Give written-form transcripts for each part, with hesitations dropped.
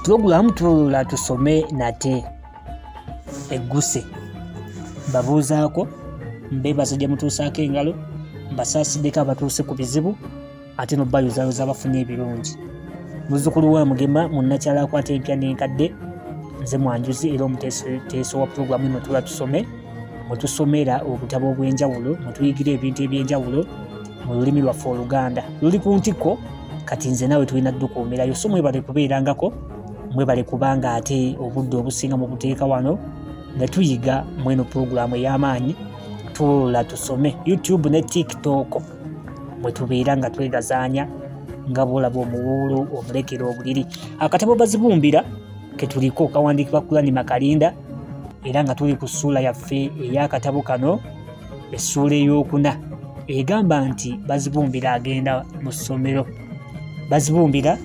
Pulogulaamu Tuula Tusome nate egguse. Mbabuuzaako, mbeebaza gye mutuusaako engalo, mbasaasiddeko abatuuse ku bizibu, ate n'obbayozaayoza abafunye ebirungi. Muzzukulu wa Mugema, munnakyalo akwata empya n'enkadde, nze mwanjuzi era omuteeso wa pulogulaamu eno Tuula Tusome, mwe tusomera obutabo obw'enjawulo, mwe tuyigira ebintu eby'enjawulo mu lulimi lwaffe Oluganda. Luli ku ntikko, kati nze naawe tulina ddukuumirayo. So mwebale kubeerangako, mwebale kubanga ate obudde obusinga mu buteeka wano ne tuyiga mweno pulogulaamu ey'amaanyi Tuula Tusome. YouTube ne TikTok mwe tubeera nga twegazaanya nga bw'olaba omuwuulu omulekera obuliri. Akatabo Bazibumbira ke tuliko kawandiikibwa Kulani Makalinda, era nga tuli ku ssuula yaffe ey'akatabo kano, essuula ey'okuna egamba nti Bazibumbira agenda mu ssomero. Bazibumbira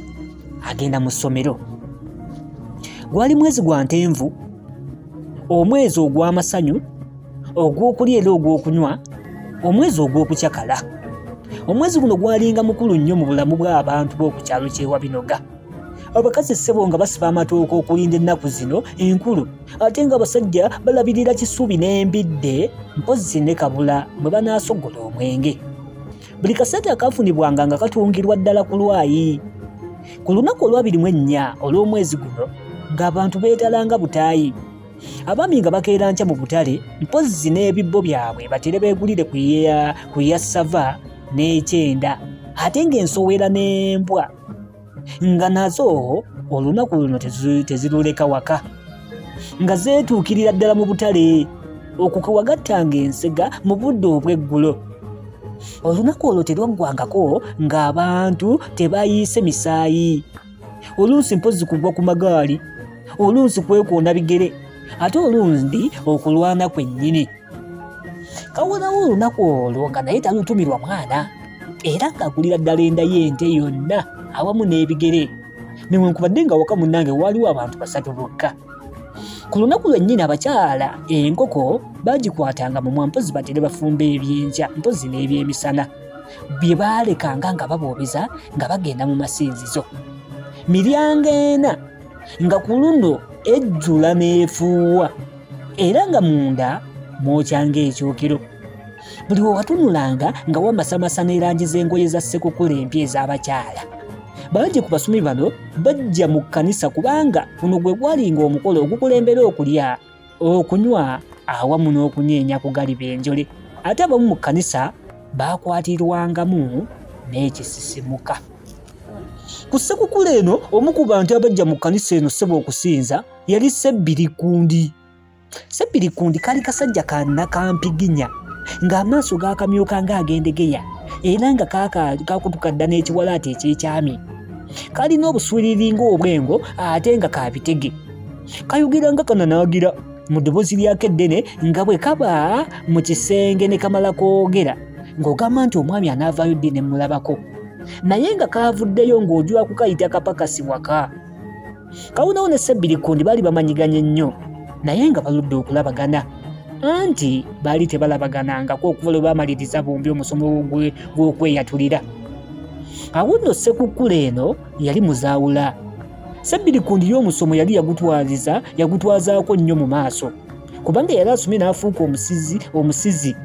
agenda mu ssomero. Gwali mwezi gwa Ntenvu, omwezi ogw'amasanyu, ogw'okulya era ogw'okunywa, omwezi ogw'okucakala. Omwezi guno gwalinga mukulu nnyo mu bulamu bw'abantu b'oku kyalo ky'e Wabinoga. Abakazi ssebo nga basiba amatooke okulinda ennaku zino enkulu, ate ng'abasajja balabirira kisubi n'embidde mpozzi ne kabula mwe banaasogola omwenge. Buli kasente akaafunibwanga nga katungirwa ddala ku lwayi. Ku lunaku olwa24 olw'omwezi guno ng'abantu beetalanga butaayi. Abaami nga bakeera nkya mu butale mpozzi n'ebibbo byabwe batere beegulire ku ya ssava n'ekyenda, ate ng'ensowera n'embwa nga nazo olunaku luno teziruleka waka, nga zeetuukirira ddala mu butale okwo kwe wagattanga ensega mu budde obw'eggulo. Olunaku olwo terwaggwangako ng'abantu tebayiise misaayi. Oluusi mpozzi kugwa ku magaali, oluusi kwekoona bigere, ate olundi okulwana kwennyini. Kawonawo olunaku olwo nga naye talutumirwa mwana, era ng'akulira ddala enda y'ente yonna awamu n'ebigere, newankubadde nga waka munnange waaliwo abantu basatu bokka. Ku lunaku lwennyini abakyala enkoko baagikwatanga mumwa mpozzi batere bafumba ebyenkya mpozzi n'ebyemisana bye baalekanga nga baboobeza nga bagenda mu masinzizo. Miryango ena nga ku luno ejjula n'efuuwa, era nga munda mwokyanga ekyokero. Buli we watunulanga nga wamasamasa n'erangi z'engoye za ssekukulu empya ez'abakyala. Bangi ku basomi bano bajja mu kkanisa kubanga guno gwe gwalinga omukolo ogukulembera okulya, okunywa awamu n'okunyeenya ku galiba enjole. Ate abamu mu kkanisa baakwatirwangamu n'ekisisimuka. Ku ssekukulu eno omu ku bantu abajja mu kkanisa eno ssebo okusinza yali Sebbirikundi. Sebbirikundi kali kasajja kannakampiginya ng'amaaso gaakamyuka ng'agendegeya, era nga kakutuka dda n'ekiwalaata ekyekyami. Kalina obusuuliri ng'obwengo ate nga kabitege. Kayogera nga kananaagira mu ddoboozi lyako eddene nga bwe kaba mu kisenge ne kamala kwogera, ng'ogamba nti omwami anaavaayo ddi ne mmulabako. Naye nga kaavuddeyo ng'ojula kukayita kapakasi waka. Kawonawo ne Sebbirikundi baali bamanyiganye nnyo, naye nga baludde okulabagana. Anti baali tebalabaganangako okuva lwe baamaliriza bombi omusomo gw'okweyatulira. Awo nno ssekukulu eno yali muzaawula. Sebbirikundi y'omusomo yali yagutwazaako nnyo mu maaso, kubanga yali asomye n'afuuka omusizi.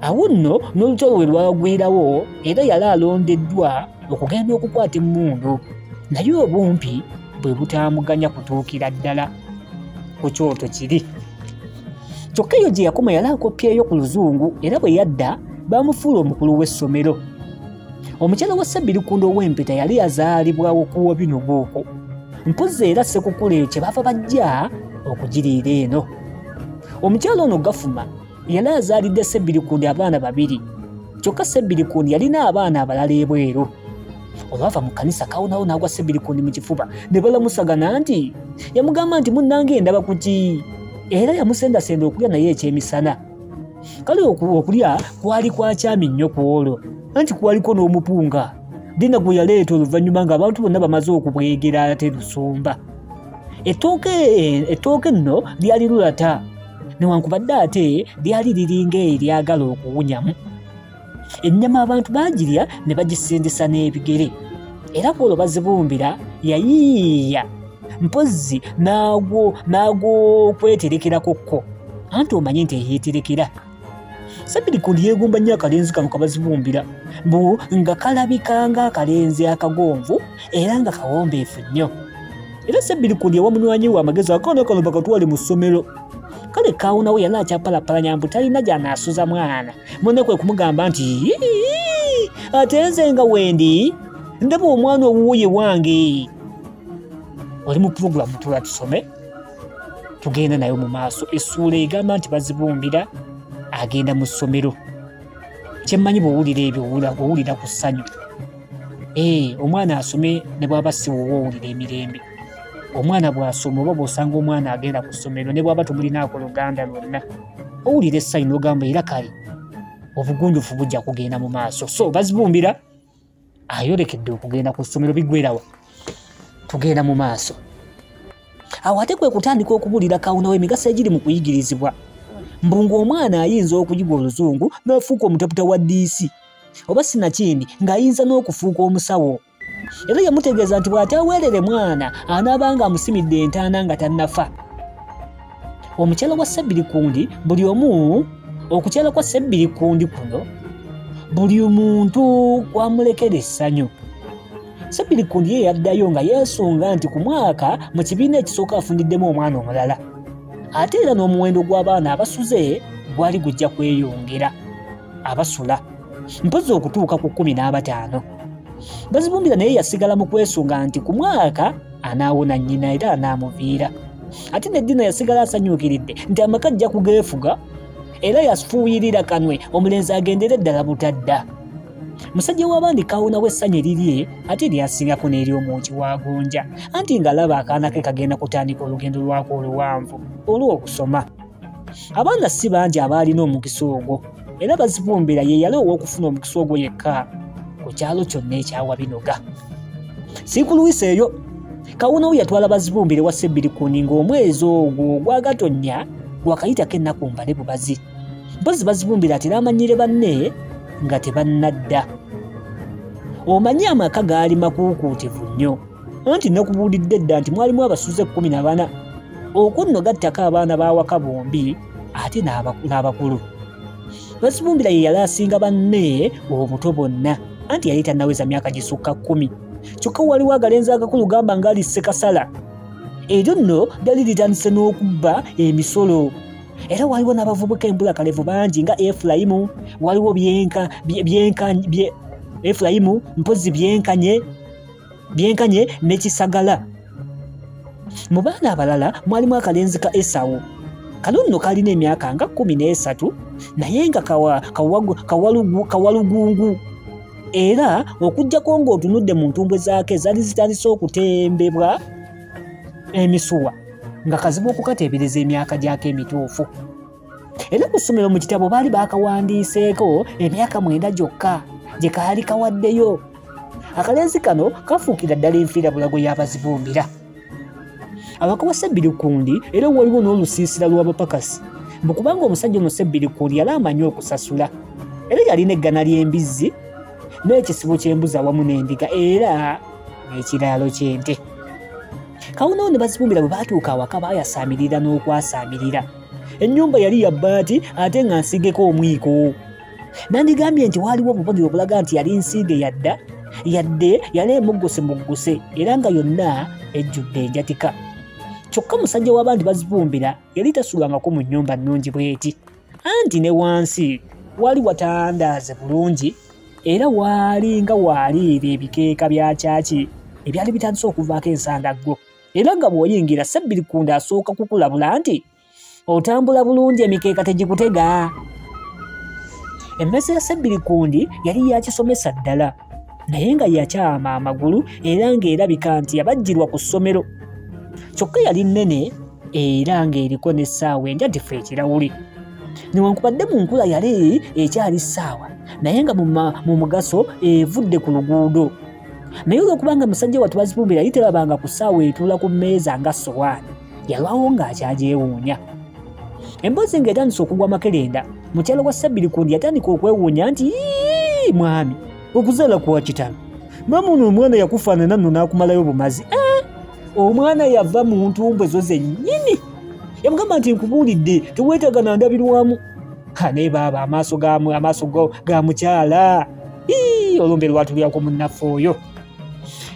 Awo nno n'olutalo we lwagwirawo, era yali alondeddwa okugenda okukwata emmundu, naye obumpi bwe butaamuganya kutuukira ddala ku kyoto kiri. Kyokka eyo gye yakoma yali akopyeyo ku Luzungu, era bwe yadda baamufuula omukulu w'essomero. Omukyala wa Sebbirikundi ow'empeta yali azaalibwawo ku Wabinoga okwo. Mpozzi era ssekukulu eyo kye baava bajja okugiriira eno. Omukyala ono Gafuma yali azaalidde Sebbirikundi abaana babiri, kyokka Sebbirikundi yalina abaana abalala ebweru. Olwava mu kkanisa kawonawo n'agwa Sebbirikundi mu kifuba ne balamusagana nti yamugamba nti munnange ndaba ku ki, era yamusendasenda okulya naye ekyemisana. Kale okulya kwali kwa kyami nnyo ku olwo, anti kwaliko n'omupunga Dina gwe yaleeta oluvannyuma ng'abantu bonna bamaze okubwegera ate lusumba. Ettooke nno lyali lulata, newankubadde ate lyali liringa eryagala okuwunyamu. Ennyama abantu baagirya ne bagisindisa n'ebigere. Era kwolwo Bazibumbira yayiiya mpozzi n'agw'okweterekerako kko, anti omanye nti eyeeterekera. Ssebirikundi yeegomba nnyo akalenzi kano kabazibumbira, mbu nga kalabika ng'akalenzi akagonvu era nga kawombeefu nnyo. Era Ssebirikundi yawa munywanyi we amagezi akaana kano bakatwale mu ssomero. Kale Kawunawo yali akyapalapalanya mbu talina gy'anaasuza mwana. Munne kwe kumugamba nti ate nze nga wendi ndaba omwana owuwo ye wange. Oli mu pulogulaamu Tula Tusome, tugenda nayo mu maaso. Essuula egamba nti Bazibumbira agenda mu ssomero. Kyemmanyi bw'owulira ebyo owulira ku ssanyu. Omwana asome ne bw'aba si wuwo owulira emirembe. Omwana bw'asoma oba bw'osanga omwana agenda ku ssomero ne bw'aba tomulinaako luganda lwonna, owulira essanyu n'ogamba era kale obugunjufu bujja kugenda mu maaso. So Bazibumbira ayolekedde okugenda ku ssomero. Biggwerawa? Tugenda mu maaso. Awo ate kwe kutandika okubuulira Kawunawo emigaso egiri mu kuyigirizibwa. Mbu ng'omwana ayinza okuyiga oluzungu n'afuuka omutaputa wa DC, oba sinakindi ng'ayinza n'okufuuka omusawo. Era yamutegeeza nti bw'ataaweerere mwana anaabanga amusimidde entaana nga tannafa. Omukyala wa Ssebirikundi buli omu, okukyala kwa Ssebirikundi kuno buli muntu kwamulekera essanyu. Ssebirikundi ye yaddayo nga yeesunga nti ku mwaka mu kibiina ekisooka afundiddemu omwana omulala. Ate era n'omuwendo gw'abaana abasuze gwali gujja kweyongera abasula mpozzi okutuuka ku 15. Bazibumbira naye yasigala mu kwesunga nti ku mwaka anaawona nnyina era anaamuviira. Ate ne Dina yasigala asanyuukiridde nti amaka ajja kugeefuga, era yafuuyirira kanwe omulenzi agendere ddala butadda. Musajja w'abandi Kawunawo essanyu erirye ate lyasingako n'ery'omwoki wa gonja, anti ng'alaba akaana ke kagenda kutandika olugendo lwako oluwanvu olw'okusoma. Abaana si bangi abaalina omukisa ogwo, era Bazibumbira ye yali ow'okufuna omukisa ogwo yekka ku kyalo kyonna ekyawabinoga. Siikuluwisa eyo, Kawunawo yatwala Bazibumbira ewa Ssebirikundi ng'omwezi ogwo ogwagatonnya gwakayitako ennaku mbale bubazi. Mpozzi Bazibumbira atera amanyire banne nga tebannadda. Omanyi amaka gaali makuukuutivu nnyo, anti nakubuulidde dda nti mwalimu abasuze 14, okwo nno gattako abaana b'awaka bombi ate n'abakulu. Bazibumbira ye yali asinga banne obuto bonna, anti yali tannaweza myaka gisukka 10. Kyokka waliwo agalenzi agakulu gamba ng'ali Ssekasala. Eryo nno lyali litandise n'okubba emisolo. Era waliwo n'abavubuka embulakalevu bangi nga Efulayimu, waliwo Efulayimu mpozzi Byenkanye ne Kisagala. Mu baana abalala mwalimu akalenzi ka Esawu. Kano nno kalina emyaka nga 13 naye nga kawalugungu. Era okuggyako ng'otunudde mu ntumbwe zaako ezaali zitandise okutembebwa emisuwa, nga kazibu okukateebereza emyaka gyako emituufu. Era ku ssomero mu kitabo baali baakawandiiseeko emyaka 9 gyokka gye kaali kawaddeyo. Akalenzi kano kafuukira ddala enfiirabulago y'Abazibumbira. Awaka wa Ssebirikundi era waliwo n'olusiisira lw'abapakasi, mbu kubanga omusajja ono Ssebirikundi yali amanyi okusasula. Era yalina eggana ly'embizzi n'ekisibo ky'embuzi awamu n'endiga era n'ekiraalo ky'ente. Kawunawo ne Bazibumbira bwe baatuuka awaka baayasaamirira n'okwasaamirira. Ennyumba yali ya bbaati ate nga nsiigeko omwiko. Nandigambye nti waaliwo obubonero obulaga nti yali nsiige yadda, yadde yali emuggusemugguse era nga yonna ejjudde enjatika. Kyokka musajja w'abandi Bazibumbira yali tasulangako mu nnyumba nnungi bw'eti, anti ne wansi wali watandaaze bulungi era waali nga waaliira ebikeeka bya kyaki ebyali bitandise okuvaako ensandaggo. Era nga bw'oyingira Ssebirikundi asooka kukulabula nti otambula bulungi emikeeka tegikutega. Emmese ya Ssebirikundi yali yakisomesa ddala, naye nga yakyama amagulu era ng'erabika nti yabajjirwa ku ssomero. Kyokka yali nnene era ng'eriko n'essaawa enjatifu ekirawuli. Newankubadde mu nkula yali ekyali ssaawa, naye nga mu mugaso evudde ku luguudo. Naye olwokubanga musajja wattu Bazibumbira yali terabanga ku ssaawa etuula ku mmeeza nga ssowaani, yalwawo ng'akyagyewuunya. Emboozi ng'etandise okugwa makerenda, mukyala wa Ssebirikundi yatandika okwewuunya nti mwami, okuzaala kwa kitalo. Maama ono omwana yakufaanana nno n'akumalayo bumazi. Omwana yava mu ntumbwe zo zennyini. Yamugamba nti nkubuulidde teweetaaga na ndabirwamu. Naye baaba amaaso ga mukyala. Olumbe lwatulyako munnaffe oyo.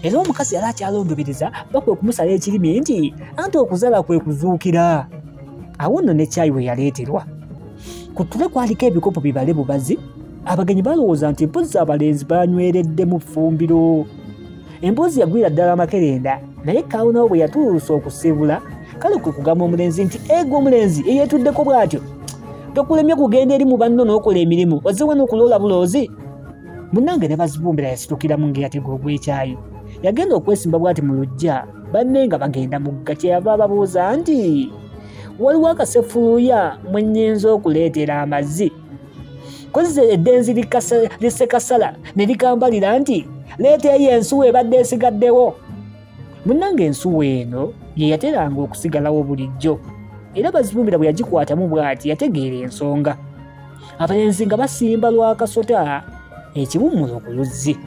Era omukazi yali akyalondobereza bakwe okumusala ekirimi nti anti okuzaala kwe kuzuukira. Awo nno ne caayi we yaleeterwa. Ku ttule kwaliko ebikopo bibale bubazi. Abagenyi balowooza nti mpozzi abalenzi banyweredde mu ffumbiro. Emboozi yagwira ddala amakerenda, naye kaawonawo bwe yatuusa okusiibula, kale kwe kugamba omulenzi nti ego omulenzi eyeetuddeko bw'atyo tokulemye kugenda eri mu banno n'okola emirimu, ozze wano okuloola buloozi. Munnange ne Bazibumbira yasitukiramu ng'eyatega ogw'ekyayi. Yagenda okwesimba bw'ati mu luggya, banne nga bagenda mugga, kyeyava ababuuza nti waliwo akasefuluya mwe nnyinza okuleetera amazzi. Kozze eddenzi lisekasala ne likambalira nti leeta eyo ensuwa ebadde esigaddewo. Munnange ensuwa eno ye yateranga okusigalawo bulijjo, era Bazibumbira bwe yagikwatamu bw'ati yategeera ensonga. Abalenzi nga basimba lwakasota ekiwummulo ku luzzi.